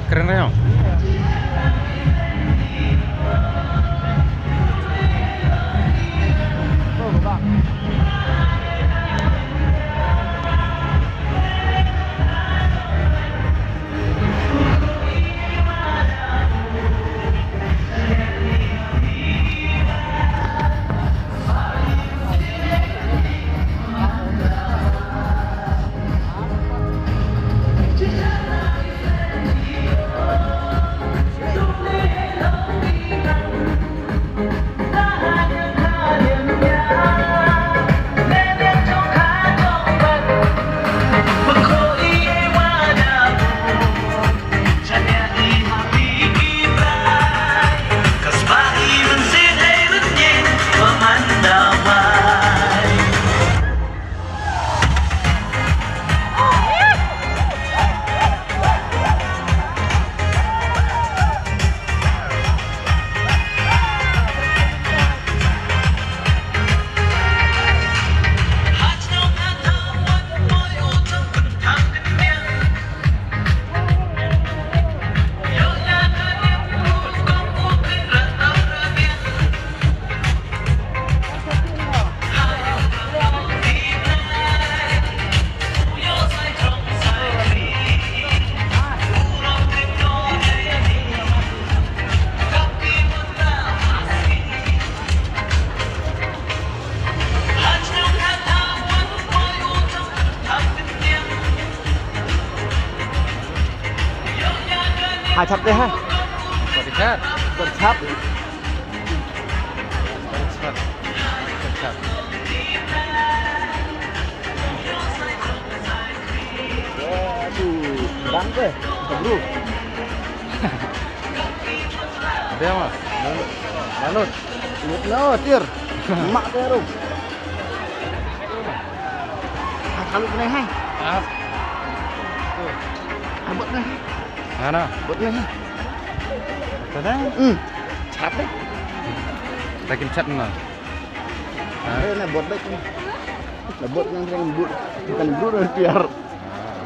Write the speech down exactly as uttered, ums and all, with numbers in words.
Kren rayong. Ha chap te ha. Body chat. Body chat. Body chat. Body chat. Ya, tu bang ke? Kita bro. Ada apa? Lalut. Lalut. No, tir. Mak tir tu. Ha, kalut ne hai. Ah. Tu. Abot ne hai. Mana? Bot ne hai. Tadang. Hmm. Chat deh. Takin chat mana? Ha? Eh, na bot baik ni. Na bot yang yang bot. Bukan bro dari piar.